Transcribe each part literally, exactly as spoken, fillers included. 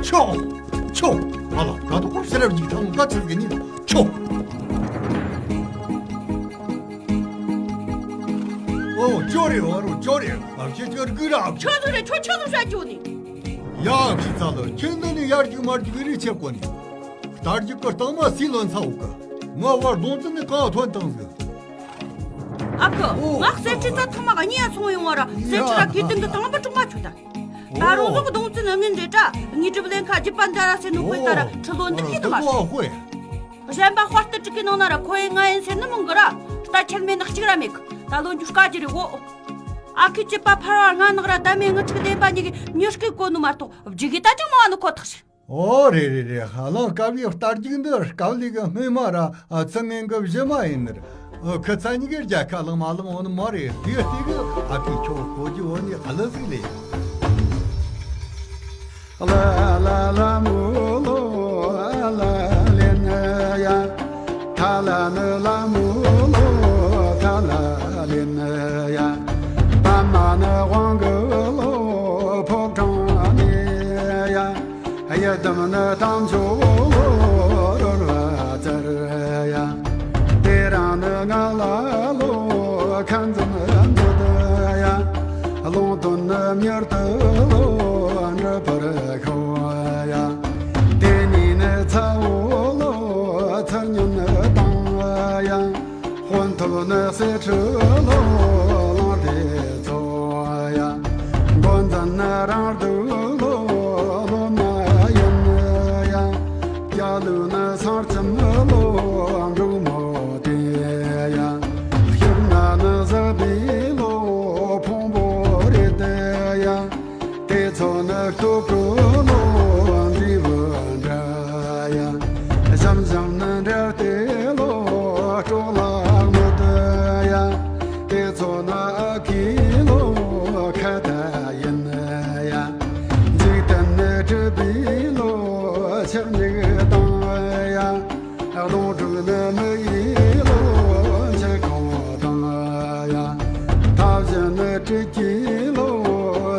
ཆོ། ཆོ། ཨ་ལ་ག་དོ་ཁོ་ཤེས་རབ་ཀྱི་ཐང་ག་ཚིག་གི་ནི་ཆོ། ཨོ་ཅོ་རེ་བ་རོ་ཅོ་རེ། ཨ་ཁྱེད་ཅོ་རེ་གི་ར་ཨ་ཁྱེད། ཆོ་ཟུ་རེ་ཆོ་ཆོ་ཟུ་ཤ་ཅོ་ནི། ཡ་ཁྱི་ཚ་ལོ་ཁྱེད་འདི་ནི་ཡར་རྒྱུག་མར་རྒྱུག་རེ་ཆེ་གོ་ནི། རྟ་རྒྱུག་གི་སྟེང་མ་སི་ལོན་ཚ་འུ་གི། ང་བར་གདོང་ཙི་ནི་གང་ཐོན་བཏང་ཟིག་ཨ་ཁུ། ཨོ། ང་གསེར་ཁྲི་རྩ་ཐང་མ་གཉིས་ཡ་སོང་ཡོང་བ་ར་གསེར་ཁྲི་ར་གི་སྟེང་གི་ཐང་པ་དྲུག་མ་ཆུ་ད། ད་རུང་ཟོག་གདོང་ཙི་ནི་ངན་རེ་དྲ་ཉི་གྲིབ་ལེན་ཁ་རྒྱུད་པ་འདྲ་ར་ཟེར་ནོ་ཁོས་ད་ར་ཁྲི་ལོ་འདི་ཁྱི་ནི་མ་ཨོ་ཧོ། གཞན་པ་དཔའ་རྟུལ་དྲུག་གི་ནང་ན་ར་ཁོ་ཡི་ང་ཡིན་ཟེར་ནི་མང་གི་ར་རྟ་ཁྱེར་མེད་ནི་གཅིག་ར་མེད་གི། ད་ལོ་འཇུ་དཀའ་རྒྱུ་རེད་གོ། ཨ་ཁུ་སྐྱིད་པ་ཕར་བ་ང་ནག་ར་ད་མེད་ངི་ཆིག་བདེན་པ་གཉིས་གི་མྱུར་སྐད་གོ་ནི་མ་གཏོགས་བརྒྱུད་གི་ད་ཅང་མ་བ་ནི་ཁོ་ཐག་ཞིག་ཨོ་རེད་རེད་རེད། ཧ་ལམ་སྐབས་ཡི་རྟ་རྒྱུག་འདི་སྐབས་ལས་གི་སྨོས་མ་ར་ཨ་ཚི་ངན་གི་གཞི་མ་ཡིན་ནི་ར། ཨ་ཁི་ཚ་གཉིས་ཀའི་རྒྱལ་ཁ་ལང་མ་ལང་འོ་ནི་མ་རེད། དེ་ལྟས་གི་ཨ་ཁུའི་ཁྱོ་གོ་རྒྱུ་འོ་ནི་ཨ་ལི་ཟིག་ལས། ལ་ལ་ལ་མོ་ལོ་ཨ་ལ་ལེ་ན་ཡ། ཐ་ལ་ནི་ལ་མོ་ལོ་ཐ་ལ་ལེ་ན་ཡ། པ་མ་ནི་དབང་གི་ལོ་ཕོ་བྲང་ནས་ཡ། གཡུ་ལྡུམ་ནི་དམ་ཆོས་ལོ་རོལ་བ་ཙར་ཡ། དེ་རང་ནི་ང་ལ་ལོ་ཁ་འཛིན་མཛོད་ཡ། ལུང་སྟོན་ནི་མྱུར་དུ་ལོ་འགྲུབ་པར་ཤོག་ཡ། དེ་ཉིད་ནི་ཚ་བོ་ལོ་ཚུར་ཉོན་དང་ཡ། དཔོན་ཐུབ་ནི་གསེར་ཁྲི་ལོ་ལང་དེ་ཚོ་ཡ། འགོ་འཛིན་ནི་རང་སྡུག་ལོ་ལོ་མ་ཡིན་ཡ། སྐྱ་ལུག་ནི་སངས་ཁྱིམ་ལོ་འབྲུག་མོ་དེ་ཡ། ཤུབ་ན་ནི་གཟི་པའི་ལོ་ཕུང་པོ་རེད་དེ་ཡ། དེ་ཚོ་ནི་སྟོད་གི་ལོ་འབྲས་བུ་འདྲ་ཡ། ཞིམ་ཞིམ་ནི་འདྲ་དེ་ལོ་སྤྲོ་ལག་མོ་དེ་ཡ། དེ་ཚོ་ནི་ཨ་ཁུའི་ལོ་ཁ་ད་ཡིན་ཡ། འཇིག་རྟེན་ནི་གྲུབ་པའི་ལོ་ཆགས་མིག་དང་ཡ། གདོང་དྲུག་ནི་མི་ཡི་ལོ་འཆི་ཁོང་དང་ཡ། མཐའ་བཞི་ནི་དྲུག་གི་ལོ་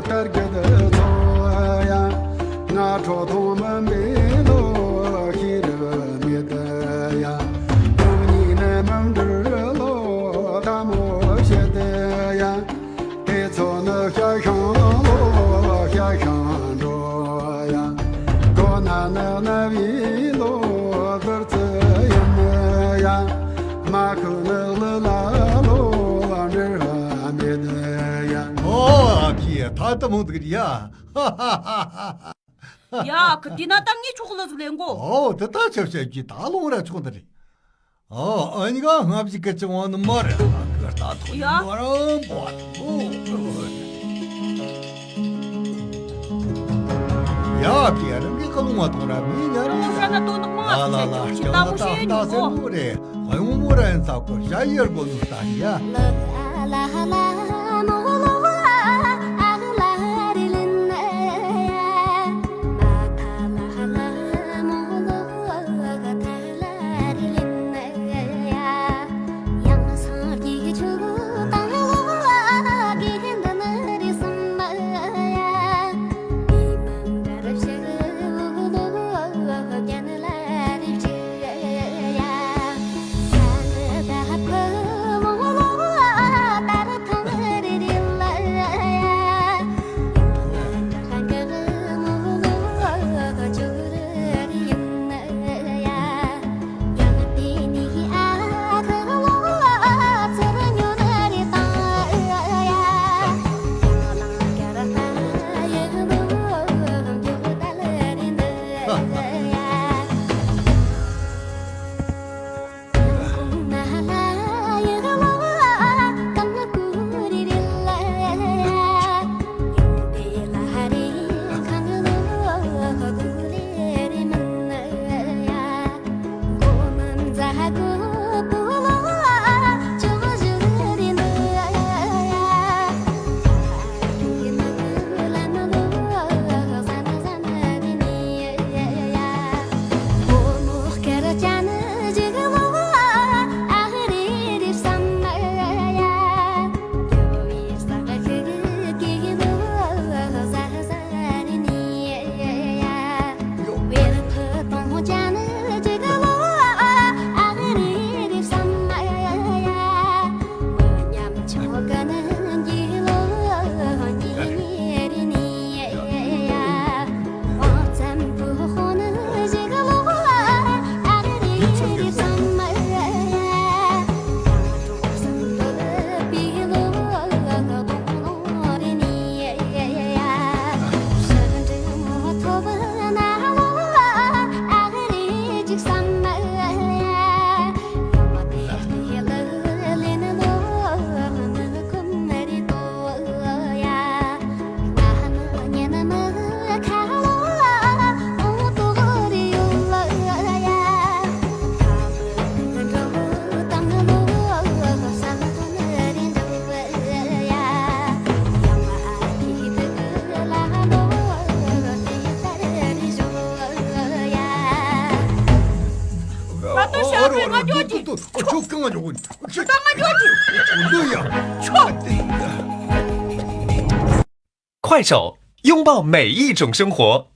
དར་གྱི་ཚོ་ཡ། སྔ་དྲོ་ཐོང་མི་མི་ལོ་ཤེས་རུ་མེད་ཡ། དྲུག་གཉིས་ནི་མི་འབྲུ་ལོ་ལྟ་མོ་བྱེད་ཡ། དེ་ཚོ་ནི་ཤ་ཤང་ལོ་ཤ་ཤང་འགྲོ་ཡ། གོ་ན་ནི་ན་བའི་ལོ་བར་ཙི་ཡིན་ཡ། མ་ཁུ་ནི་ལི་ལ་ལོ་འབྲེལ་བ་མེད་ཡ། ཨོ་ཨ་ཁི་ད་ལྟ་མོ་འདུག་ཡ། ཧ་ཧ་ཧ་ཧ། ཡ་ཁི་དེ་ན་ད་ངས་ཆོག་ལ་ཟིག་ལེན་གོ། ཨོ་དེ་ད་ཆབ་ཆབ་ཀྱི་ད་ལོང་ར་ཆོག་འདི་རེད། ཨོ་ཨ་ནི་ག་ང་བཞི་ཀི་ཅི་ཝང་ནི་མ་རེད། ཨ་ཁི་ད་ཐོ་ཡ། ནི་མ་རང་པོ་ཨ་ཐོ་ཡ་ཕི་ཡ་རང་གི་ཁ་ལོང་བ་ཐོང་ར་མི་ཉ་རང་ཡ། ཤ་ན་དོ་ནག་མ་ཨ་ལ་ལ་ཆེ་ཆེ་ལྟ་བུ་ཤེས་ཡོད་ནི་གོ། རེད། ཧོན་མོ་ར་ཡན་ཚ་ཁོ་ཤ་ཡེར་གོ་ནུ་ལྟ་ཡ། ང་ཅོག་ཅིག་ཁྱོད་གང་ང་ཉོ་གོ་ད་ང་ཅོག་ཅིག་འདུག་ཡ། ཁྱོད། 快手，拥抱每一种生活。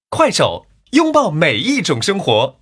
快手，拥抱每一种生活。